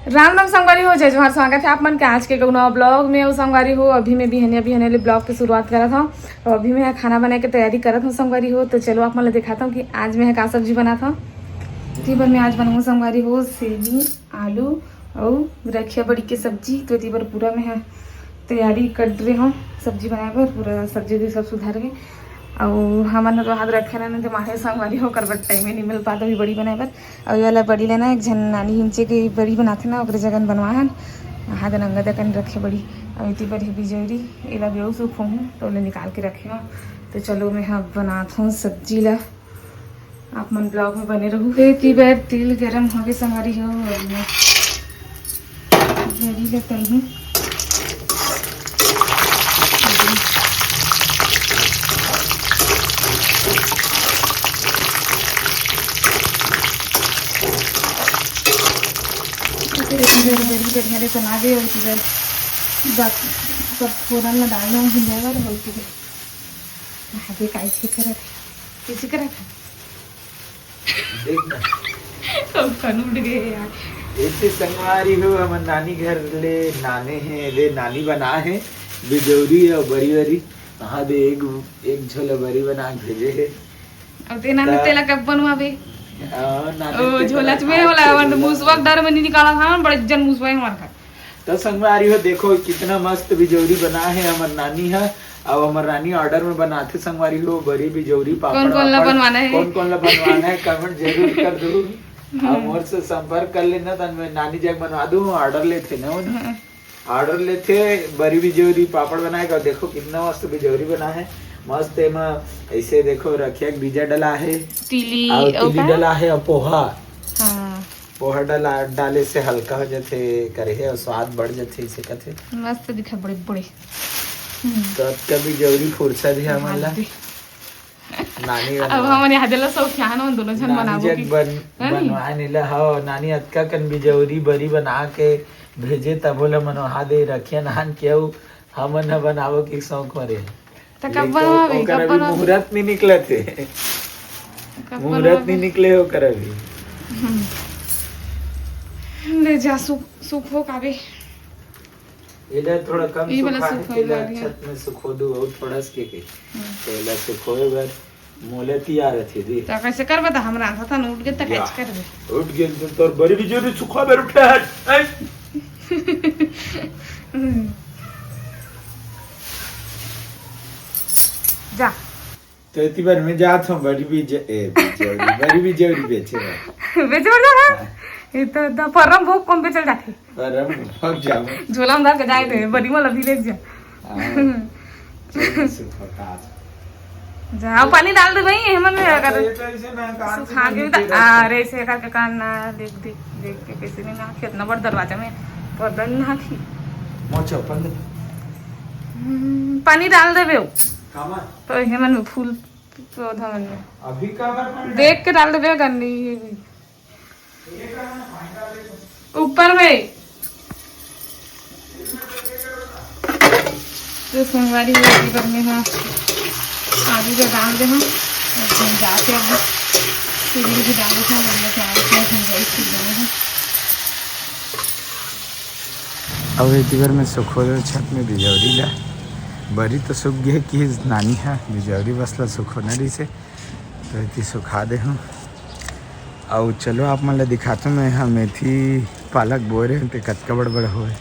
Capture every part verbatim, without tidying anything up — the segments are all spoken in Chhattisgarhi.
राम राम संगवारी हो, जय जोहार, स्वागत है आप मन के आज के एक नवा ब्लॉग में। अउ संगवारी हो, अभी मैं बिहनिया बिहनिया ले ब्लॉग के शुरुआत करत हूँ। तो अभी मैं खाना बनाए के तैयारी करत हूँ संगवारी हो। तो चलो आप मन ला दिखाता हूँ कि आज मैं का सब्जी बनात हूँ। जी बर मैं आज बनाऊँ संगवारी हो सेमी, आलू अउ रखिया बड़ी के सब्जी। तो एती बर पूरा मैं ह तैयारी कर रहे हूँ सब्जी बनाए बर। पूरा सब्जी उब्जी सब सुधार के, अउ हमन तो हाथ रखे ना, नहीं तो माहे संगवारी हो, ओकर बर टाइम ही नहीं मिल पाता अभी बड़ी बनाए बर। अउ ये वाला बड़ी लेना, एक झन नानी हिंचे के बड़ी बनाथे ना, ओकरे जगन बनवा हन। हाथ नंगा दकन रखे बड़ी। अउ एती बर ही बिजौरी, एला बेउ सुख होहूँ, तो ओला निकाल के रखे हूँ। तो चलो मैं ह बनात हूँ सब्जी ला। आप मन ब्लॉग में बने रहू। एती बर तेल गरम होगे संगवारी हो, अउ मैं बरी ल तलहूँ। एती बर बरी बढ़िया ले तना दे, अउ एती बर बाकी सब फोरन ल डाल दूँ भुंजा बर, अउ एती बर आगे काइसे करत हे, कइसे करत हे? देख ना। कब कन उठ गए यार। एती संगवारी हो, हमर नानी घर ले नाने हे, ले नानी बना हे, बिजौरी अउ बरी बरी। कहाँ दे एक, एक झोला बरी बना के भेजे हे। अब ते नाने त तेला कब बनवाबे? आ, नाने ओ, तेला झोला आज में के होला, दिन वन ला मुसवा के डर में नहीं निकाला था, बड़े जन मुसवा है हमारे घर। तो संगवारी हो, देखो कितना मस्त बिजौरी बना है हमर नानी ह। अब हमर नानी ऑर्डर में बनाथे संगवारी हो, बरी बिजौरी पापड़ कौन कौन ला वापड़। बनवाना है? कौन कौन ला बनवाना है, कमेंट जरूर कर दो। अब मोर से संपर्क कर लेना, तन मैं नानी जग बनवा दूँ, ऑर्डर लेथे ना वो। हाँ। ऑर्डर लेथे, बरी बिजौरी पापड़ बनाए का। देखो कितना मस्त बिजौरी बना है, मस्त एमा ऐसे देखो रखिया के बीजा डला है, तीली, अउ तीली का? डला है, अउ पोहा। हाँ। पोहा डाला, डाले से हल्का हो जाथे, करे हे अउ स्वाद बढ़ जाथे, इसे कथे। मस्त दिखत बड़े बड़े। हम्म। तो अतका बिजौरी फुरसत हे हमन ला। दे। नानी अब बना। हमन यहाँ देला शौक हे, हमन दोनों झन नानी बनाबो जग की। बन-, है नी? बनवाए नीला, हव, नानी अतका कन बिजौरी बरी बना के भेजे, तभो ले मनोहा दे रखिया नान के अउ हमन ह बनाबो की शौक मरे। त कब लेकिन बनवाबे, ओकर कब अभी बनवाबे? मुहूर्त नहीं निकलत हे। कब मुहूर्त बनवाबे? नहीं निकले ओकर अभी। हम्म। ले जा, सुख, सुख हो काबे। एला थोड़ा कम ई वाला सुखा सुख के होए तेला वाली है। छत में सुखो दू अउ थोड़ा सा के, के। हम्म। तेला सुखोए बर मोले तियार रथे दी। त कैसे करबे? त हम रांधत हन, उठ गे त या। कैसे करबे? उठ गे त तोर बरी बिजौरी सुखा बर उठे हट। ऐ। हम्म। जा। तो एती बर मैं जात हूँ बरी बिजौरी, बरी बिजौरी बेचे बर। बेचे बर जा? हाँ। ये तो, तो फर्रम भोग कौन बेचल जाथे? फर्रम भोग जाबो। झोला में धर के जाए थे, बरी वाला भी ले जा। हाँ। चल, सुखा। जा, पानी डाल दे भाई, हेमन में अच्छा, अगर ये तो ऐसे ना कान से सुखा पानी के गिर रहा है। अरे, ऐसे करके कान ना, देख, देख, देख के कैसे नहीं ना, कितना बड़ा दरवाजा में पर्दा नहीं ना थी। मोर चप्पल दे। हम्म, पानी डाल देबे। कामा? तो हेमन में फूल पौधा मन में। अभी का बार पानी देख के डाल देबे, गन्नी ये भी। ऊपर में। तो संगवारी हो, एती बर में हाँ आलू ला डाल दे हूँ। अब हम जाके अब तिल्ली भी डाल देते हैं, बढ़िया से आलू को हम गैस पे बने हैं। अब एती बर में सुखो दे छत में बिजौरी ला। बरी तो सुख गे कि नानी हा बिजौरी बस ला सुखो न रही से। तो एती सुखा दे हूँ। अउ चलो आप मन ल दिखाथों, मैं ह मेथी पालक बोए रहें ते कतका बड़ बड़ होए हे।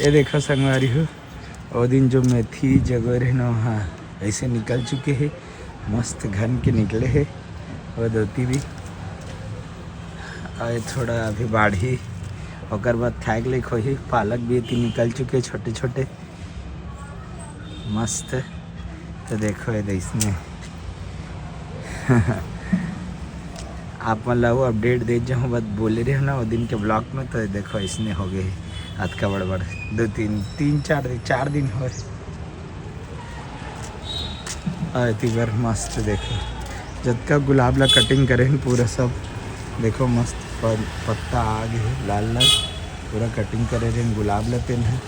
ये देखो संगवारी हो, ओ दिन जो मेथी जगोए रहे ना, वहाँ ऐसे निकल चुके हे, मस्त घन के निकले हे। वो दोती भी आए थोड़ा अभी बाढ़ी, ओकर बाद खाए के लायक होही। पालक भी एती निकल चुके छोटे छोटे। मस्त। तो देखो ये दे इसने आप मन ला वो अपडेट दे जाऊँ, बस बोले रहे ना वो दिन के ब्लॉग में। तो देखो इसने हो गए अतका बड़ बड़ दो तीन, तीन चार दिन, चार दिन हो। अउ एती बर मस्त देखो, जतका गुलाब ला कटिंग करे हन पूरा सब देखो मस्त प-, पत्ता आ गे हे लाल लाल, पूरा कटिंग करे रहे गुलाब ला तेन ह।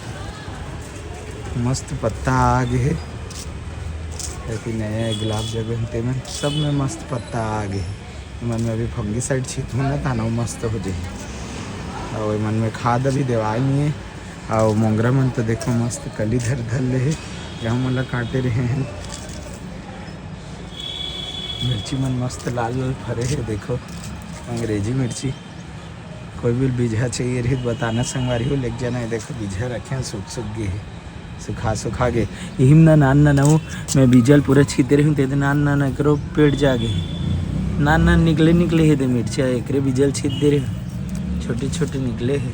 मस्त पत्ता आ गे हे। एती नया गुलाब जगह हे, तेमन सब में मस्त पत्ता आ गे हे। एमन में अभी फंगीसाइड छीतहूँ ना, ताना मस्त हो जाही। अउ एमन में खाद अभी देवाय नइ हे। अउ मोंगरा मन तो देखो मस्त कली धर धर ले हे, गेहूं मन ला काटे रहे हैं। मिर्ची मन मस्त लाल लाल फरे हे, देखो अंग्रेजी मिर्ची। कोई भी बीजहा चाहिए रही तो बताना संगवारी हो, लेके जाना। ये देखो बीजहा रखे हैं, सूख सूख गए हैं, सुखा सुखा गए। इहिम ना नान नान अउ मैं बीजल पूरा छीत दे रही हूँ, तेदे नान नान एकरो पेड़ जागे हे, नान नान निकले निकले हे दे मिर्चा, एकरे बीजल छीत दे रही हूँ, छोटे छोटे निकले हे।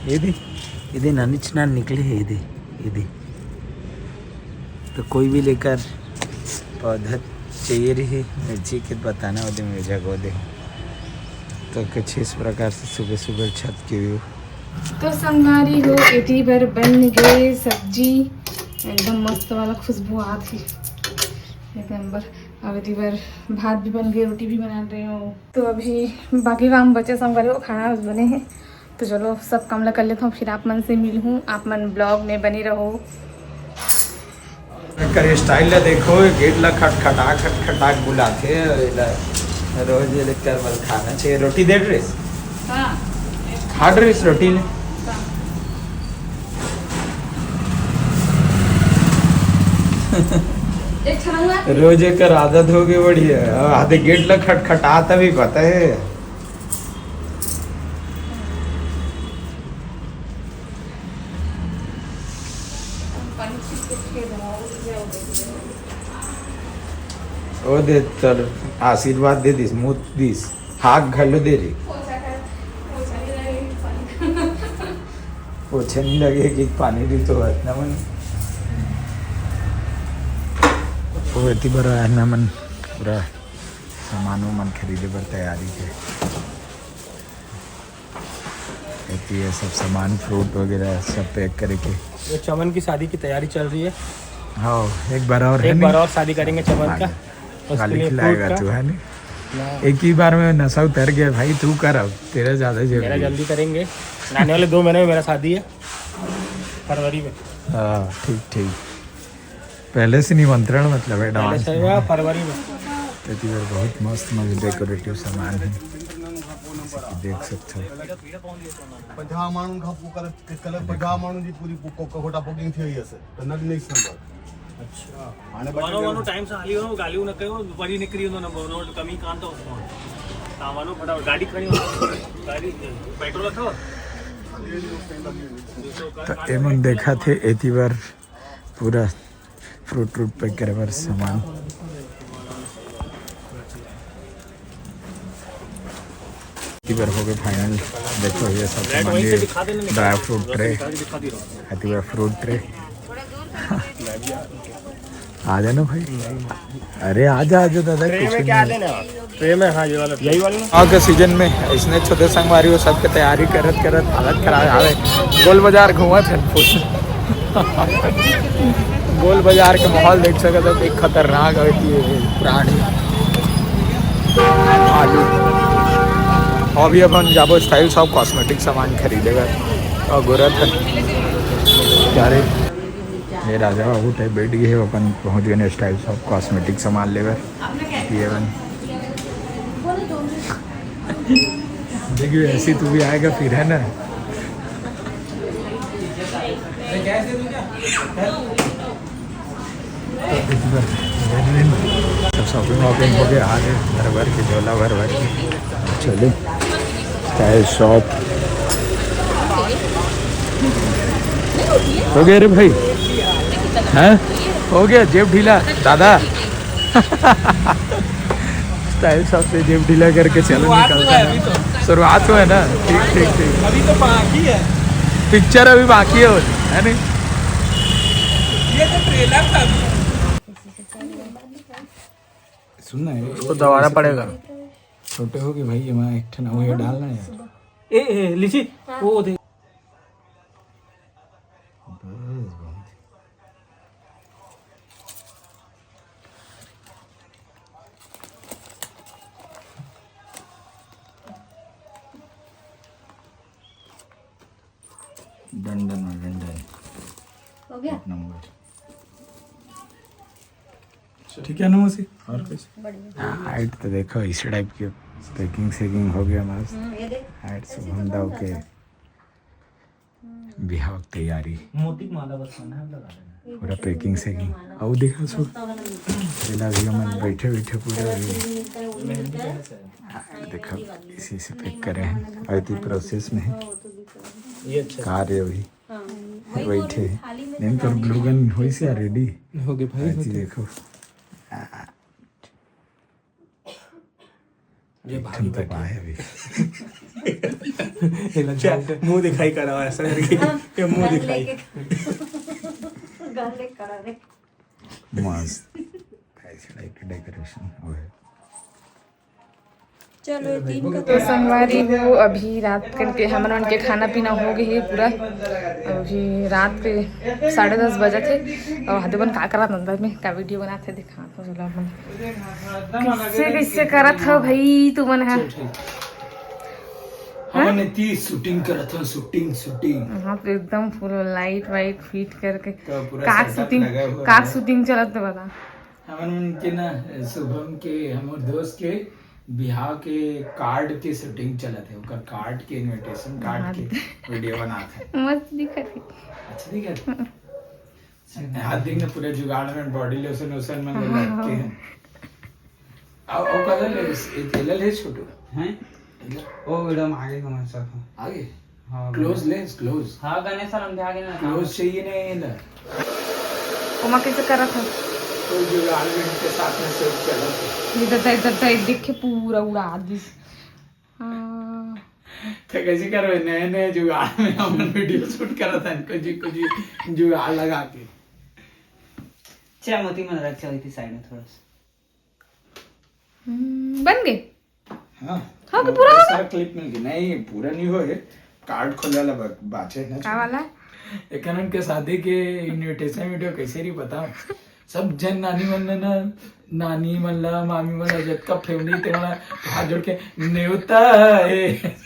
ये दे, ये दे नानिच नान निकले हे, ये दे, ये दे। तो कोई भी लेकर पौधा चाहिए रही मिर्ची के, बताना, वो दे मैं जगो दे। तो कुछ इस प्रकार से सुबह सुबह छत के व्यू। तो संगवारी हो, एती बर बन गए सब्जी, एकदम मस्त वाला खुशबू आत ही, एक नंबर। अब एती बर भात भी बन गए, रोटी भी बना रही हूँ। तो अभी बाकी काम बचे संगवारी हो, खाना बने है। तो चलो, सब काम ला कर लेता हूँ, फिर आप मन से मिलहूँ, आप मन ब्लॉग में बने रहो। एकर स्टाइल ला देखो, गेट ला खटखटा खटखटा के बुलाथे। एला रोज ये लेकर बल खाना चाहिए। रोटी दे ड्रेस, हाँ। खा ड्रेस रोटी ले। रोज एकर आदत हो गई बढ़िया। आधे गेट ला खटखटाता भी पता है। ओ दे तर आशीर्वाद दे दिस, मुत दिस, हाथ घलो दे रही। पोछा नहीं लगे कि पानी भी तो है ना मन। वो एती बर आए ना मन, पूरा सामान वामान खरीदे बर तैयारी के। एती ये सब सामान, फ्रूट वगैरह सब पैक करे के। ये चमन की शादी की तैयारी चल रही है। हाँ, एक बार और है एक बार नहीं? और शादी करेंगे चमन का। आगे। उसके गाली लिए खिलाएगा फ्रूट का। तू, है नहीं? ना। एक ही बार में नशा उतर गया भाई, तू कर, अब तेरा ज्यादा मेरा जरूरी है। जल्दी करेंगे। आने वाले दो महीने में मेरा शादी है, फरवरी में। हाँ, ठीक ठीक। पहले से निमंत्रण, मतलब पहले एडवांस से में। या फरवरी में। तो इधर बहुत मस्त मस्त डेकोरेटिव सामान है, जैसे कि देख सकते हो। पंजाब माण्हू खां पोइ कल, कल पंजाब माण्हू जी पूरी पो-, को-, कोटा बुकिंग थी हुई है सर, तो नट नेक्स्ट नंबर। अच्छा। हाणे मानो, बचे मानो टाइम से हाली हो, गाली न कहो, बड़ी निकली हो नंबर, नोट कमी कान तो उसको। सामानो फटाफट, गाड़ी खड़ी हो, गाड़ी, पेट्रोल रखो। तो एमन देखा थे एती बार पूरा फ्रूट व्रूट पैक करे बर सामान। एती बार हो गए फाइनल। देखो ये सब सामान, ये ड्राई फ्रूट ट्रे, एती बार फ्रूट ट्रे। आ जाना भाई। अरे आजा, आजा दादा, ट्रे कुछ में नहीं क्या है। लेना है? ट्रे में, हाँ, ये वाला, यही वाला ना? आगे सीजन में इसने छोटे संगवारी हो सबके तैयारी करत करत हालत खराब आवे। गोल बाजार घूमत है फुल। गोल बाजार के माहौल देख सकत हो, एक खतरनाक है कि ये प्राणी आलू। अभी अपन जाबो स्टाइल शॉप कॉस्मेटिक सामान खरीदेगा और गोरत है। क्या रे? ये राजा बाबू टाइप बैठ गए हैं, अपन पहुंच गए स्टाइल शॉप कॉस्मेटिक सामान लेवे। ये बन। देखिए, ऐसे ही तू भी आएगा फिर, है ना? तो इस बार सब शॉपिंग वॉपिंग हो गया, आ गए घर भर के, झोला भर भर के। चलो, स्टाइल शॉप हो गया रे भाई, हैं? हो गया जेब ढीला दादा। स्टाइल शॉप से जेब ढीला करके चलो, शुरुआत निकलते हुआ है हैं। अभी तो। शुरुआत हुआ है ना, ठीक, ठीक, ठीक। अभी तो बाकी है। पिक्चर अभी बाकी है, है नहीं? ये तो ट्रेलर था अभी। सुन ना, ये उसको दबाना पड़ेगा। छोटे हो गए भाई, ये वहाँ एक ठन और ये डालना है यार। ए, ए, लीची, वो दे। बस, बहुत। Done, done, done, done. हो गया? एक नंबर। ठीक है ना मौसी? और कुछ? बढ़िया। हाँ, हाइट तो देखो इस टाइप की। पैकिंग सैकिंग हो गया मस्त। हम्म, ये देख, आज ऐसे शुभम तो दाऊ के बिहाव के तैयारी। मोती के माला बस बना है, लगा देना। पूरा पैकिंग सैकिंग। अउ देखा सो, एला अभी हमन बैठे बैठे पूरा अभी, मेहंदी का है शायद। हाँ, देखा, इसी से पैक करे हैं। अभी तो प्रोसेस में है। ये अच्छा। कार्य अभी बैठे हैं। नहीं तो ग्लू गन होइस या रेडी। हो गए भाई, हो गए। देखो। ये एक ठन तो पाए अभी। एला क्या? झाल दे। मुंह दिखाई करा ऐसा करके। ये मुंह दिखाई। मस्त। ऐसे टाइप के डेकोरेशन। ओए। चलो, ये तीन का तो संगवारी हो, अभी रात करके हमन मन के खाना पीना हो गई है पूरा। अभी रात के साढ़े दस बजे थे और हदे मन का करत अंदर में का वीडियो बनाते दिखा तो चलो अपन। कैसे कैसे करत हो भाई तुमन ह? चल, ठीक। हमन एती शूटिंग करत हन, शूटिंग, शूटिंग। हाँ, तो एकदम फुल लाइट वाइट फिट करके। तो पूरा का सेटअप शूटिंग, लगा हुआ का है। शूटिंग चलत तो बता। हमन मन के ना, शुभम के, हमर दोस्त के बिहाव के कार्ड के शूटिंग चलत है, ओकर कार्ड के, इनविटेशन कार्ड के वीडियो बनात है। मस्त दिखत है। अच्छा दिखत है। हाथ देख ना, पूरा जुगाड़ में बॉडी लोशन वोशन मन लगा के हैं। आओ, आओ, कलर ले, ए-, एला ले छोटू। हैं? एला। ओ मैडम, आगे का मन सब है। आगे? हाँ, क्लोज ले, क्लोज। हाँ, गणेश सर, हम आगे ना। क्लोज चाहिए नहीं है ना। ओमा कैसे करत है? तो जुगाड़ में इनके साथ में शूट करत है। इधर, इधर, इधर, इधर देख के पूरा उड़ा दिस। हाँ। तो कैसे करबे? नए नए जुगाड़ में हमन वीडियो शूट करत हन, कुछ, कुछ जुगाड़ लगा के। चल, मोती मन रख, चल, इतनी साइड में थोड़ा सा। हम्म, बन गए। हाँ। हाँ, तो पूरा हो गया। सारा क्लिप मिल गया। नहीं, पूरा नहीं हो है। कार्ड खोले वाला बा-, बाचे है ना। का वाला? एकनन के शादी के इनविटेशन वीडियो कैसे रही बताओ? सब जन नानी मन ला ना, नानी मन ला, मामी मन ला, जतका फैमिली ते मन ला हाथ जोड़ के नेवता है।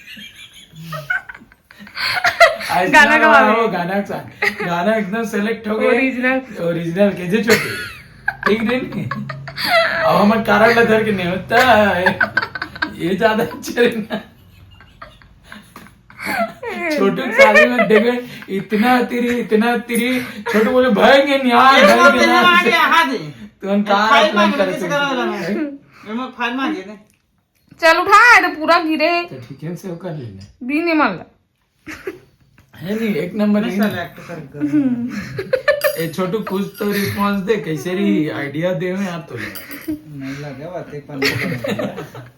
आज गाना ना गवा वो रहे। गाना के साथ। गाना एकदम सेलेक्ट हो गए। ओरिजिनल। ओरिजिनल के जे छोटे। ठीक नहीं? अब हमर कारड ला धर के नेवता है। ये ज्यादा अच्छे रहे ना। छोटू के शादी में देखे, इतना तिरी, इतना तिरी। छोटू बोले, "भाई के न्याय, ये भाई के बात न्याय।" नहीं आ रहा है। तुम ये कार फाइल अपना मांगे, कर कैसे सकते करा वाला हो। है। मैं फाइल मांगे थे। चल उठा, ये तो पूरा गिरे। तो ठीक है, सेव कर लेना। भी नहीं मान ला। है नहीं, एक नंबर नहीं, नहीं। साला एक्ट कर, कर। ए, छोटू, कुछ तो रिस्पांस दे, कैसे रही आइडिया दे में आप तो। नहीं लगे, बातें पन्ने का।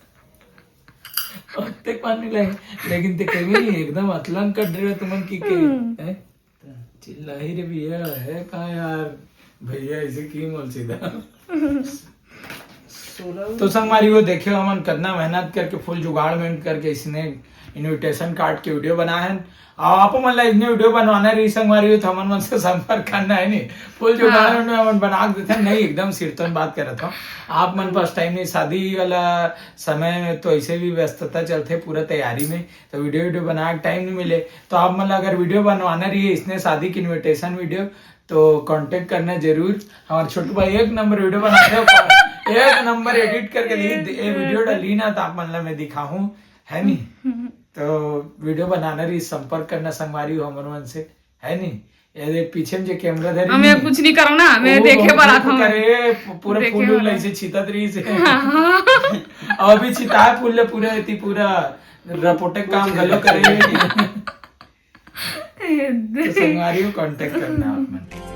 ओते पानी लाए, लेकिन ते कभी नहीं, एकदम अतलन कट रहे तुमन की के, हम्म। हैं? चिल्लाई रे भैया, है कहाँ यार? भैया ऐसे की मोल सीधा। तो संगवारी हो, देखियो हमन कितना मेहनत करके फुल जुगाड़मेंट करके इसने इनविटेशन कार्ड के वीडियो बनाए हैं। अउ आप मन ला इसने वीडियो बनवाना रही संगवारी हो, तो हमन मन से संपर्क करना है नहीं। फुल जुगाड़मेंट में हमन बना के देते हैं, नहीं एकदम सिरतोन बात करत हूँ। आप मन पास टाइम नहीं, शादी वाला समय में तो ऐसे भी व्यस्तता चलते पूरा तैयारी में, तो वीडियो, वीडियो बनाए के टाइम नहीं मिले। तो आप मन ला अगर वीडियो बनवाना रही है इसने शादी की इनविटेशन वीडियो, तो कॉन्टेक्ट करना जरूर। हमार छोटू भाई एक नंबर वीडियो बनाते हो, एक नंबर एडिट करके दी, ये वीडियो डाली ना तो आप मन ला मैं दिखाऊं, है नी? तो वीडियो बनाना रही, संपर्क करना संगवारी हो हमर मन से, है नी? ये देख पीछे में जो कैमरा धरी हम ये नहीं? कुछ नहीं करो ना, मैं वो देखे बहुत पर हेल्प आता हूँ। करे, पू-, पूरा देखे फूल उल वाला। ऐसे छितत रही से। हाँ। अभी छिताए फूल ले पूरा एती पूरा रपोटे काम गलो करे। ये तो देख। संगवारी हो, कॉन्टेक्ट करना आप मन।